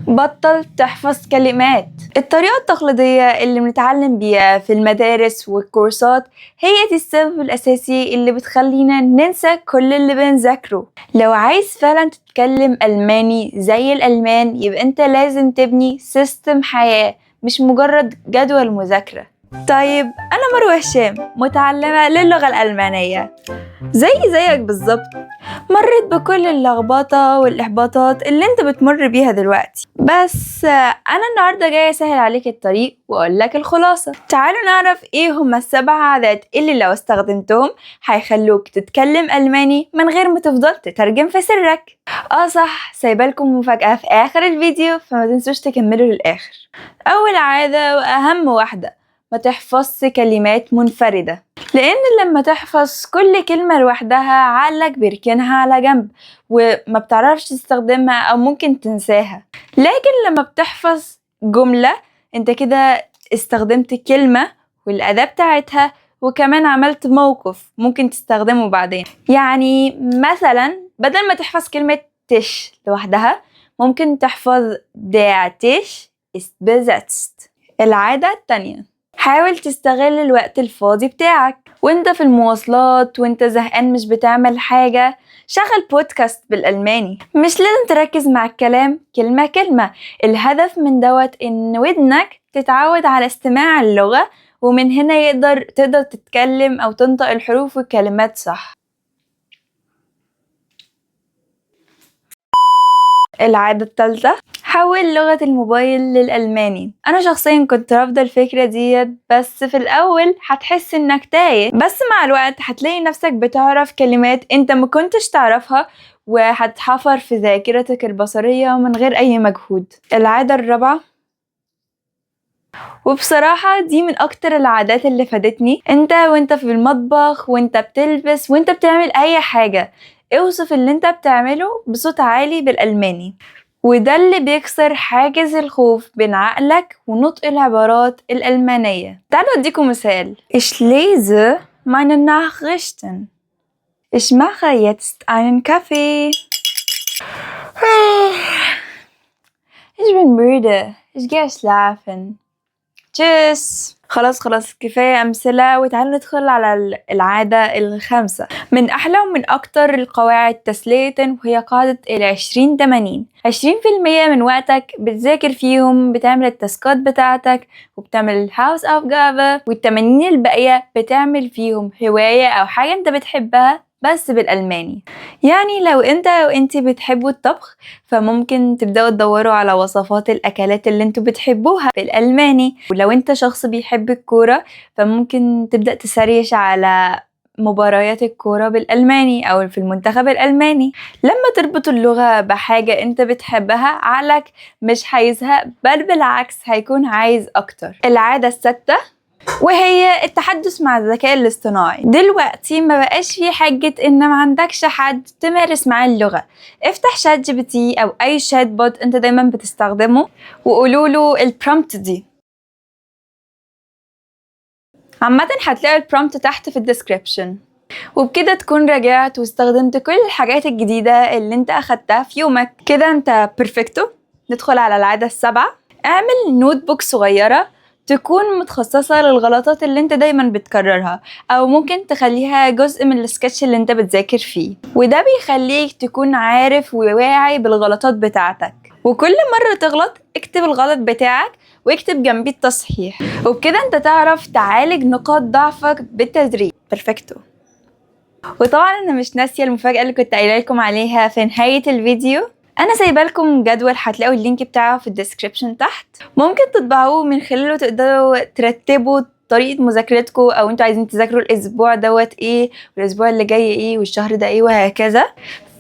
بطل تحفظ كلمات. الطريقة التقليدية اللي بنتعلم بيها في المدارس والكورسات هي دي السبب الأساسي اللي بتخلينا ننسى كل اللي بنذاكره. لو عايز فعلا تتكلم ألماني زي الألمان يبقى انت لازم تبني system حياة، مش مجرد جدول مذاكرة. طيب أنا مروة هشام، متعلمة للغة الألمانية زي زيك بالظبط، مريت بكل اللخبطة والإحباطات اللي انت بتمر بيها دلوقتي، بس أنا النهاردة جاية أسهل عليك الطريق وأقول لك الخلاصة. تعالوا نعرف إيه هما ال7 عادات اللي لو استخدمتهم هيخلوك تتكلم ألماني من غير ما تفضل تترجم في سرك. صح، سايبالكم مفاجأة في آخر الفيديو فما تنسوش تكملوا للآخر. أول عادة وأهم واحدة، ما تحفظش كلمات منفردة، لأن لما تحفظ كل كلمة لوحدها عقلك بيركنها على جنب وما بتعرفش تستخدمها أو ممكن تنساها. لكن لما بتحفظ جملة انت كده استخدمت كلمة والأداة بتاعتها، وكمان عملت موقف ممكن تستخدمه بعدين. يعني مثلا بدل ما تحفظ كلمة Tisch لوحدها ممكن تحفظ der Tisch ist besetzt. العادة التانية، حاول تستغل الوقت الفاضي بتاعك وانت في المواصلات وانت زهقان مش بتعمل حاجة، شغل بودكاست بالألماني. مش لازم تركز مع الكلام كلمة كلمة، الهدف من دوت ان ودنك تتعود على استماع اللغة، ومن هنا تقدر تتكلم او تنطق الحروف والكلمات صح. العادة الثالثة، حول لغة الموبايل للألماني. أنا شخصيا كنت رافضة الفكرة ديت، بس في الأول هتحس إنك تايه، بس مع الوقت هتلاقي نفسك بتعرف كلمات أنت ما كنتش تعرفها وهتحفر في ذاكرتك البصرية من غير أي مجهود. العادة الرابعة، وبصراحة دي من أكتر العادات اللي فادتني، أنت وأنت في المطبخ وأنت بتلبس وأنت بتعمل أي حاجة، اوصف اللي انت بتعمله بصوت عالي بالألماني، وده اللي بيكسر حاجز الخوف بين عقلك ونطق العبارات الألمانية. تعالوا أديكم مثال. Ich lese meine Nachrichten. Ich mache jetzt einen Kaffee. Ich bin müde. Ich gehe schlafen. Tschüss. خلاص كفاية أمثلة، وتعالوا ندخل على العادة الخامسة. من أحلى ومن أكتر القواعد تسلية وهي قاعدة 20-80. 20% من وقتك بتذاكر فيهم، بتعمل التاسكات بتاعتك وبتعمل ال Hausaufgabe، والتمانين الباقية بتعمل فيهم هواية أو حاجة أنت بتحبها بس بالألماني. يعني لو انت او انتي بتحبوا الطبخ فممكن تبدأوا تدوروا على وصفات الأكلات اللي انتوا بتحبوها بالألماني، ولو انت شخص بيحب الكورة فممكن تبدأ تسريش على مباريات الكورة بالألماني أو في المنتخب الألماني. لما تربط اللغة بحاجة انت بتحبها عقلك مش هيزهق، بل بالعكس هيكون عايز أكتر. العادة السادسة وهي التحدث مع الذكاء الاصطناعي. دلوقتي ما بقاش في حاجة ان ما عندكش حد تمارس معاه اللغة. افتح ChatGPT او اي chatbot انت دايما بتستخدمه وقولوا له ال prompt دي. عامة هتلاقوا ال prompt تحت في ال description. وبكده تكون راجعت واستخدمت كل الحاجات الجديدة اللي انت اخدتها في يومك. كده انت perfecto. ندخل على العادة السابعة. اعمل notebook صغيرة تكون متخصصة للغلطات اللي انت دايما بتكررها، او ممكن تخليها جزء من السكتش اللي انت بتذاكر فيه، وده بيخليك تكون عارف وواعي بالغلطات بتاعتك. وكل مرة تغلط اكتب الغلط بتاعك واكتب جنبيه التصحيح، وبكده انت تعرف تعالج نقاط ضعفك بالتدريج. perfecto. وطبعا انا مش ناسية المفاجأة اللي كنت قايله لكم عليها في نهاية الفيديو. انا سايبه لكم جدول هتلاقوا ال link بتاعه في ال description تحت، ممكن تطبعوه من خلاله تقدروا ترتبوا طريقة مذاكرتكم، او انتوا عايزين تذاكروا الاسبوع دوت ايه والاسبوع اللي جاي ايه والشهر ده ايه وهكذا.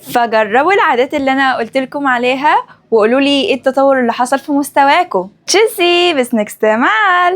فجربوا العادات اللي انا قلت لكم عليها وقولوا لي ايه التطور اللي حصل في مستواكم. Tschüssi, bis nächste Mal.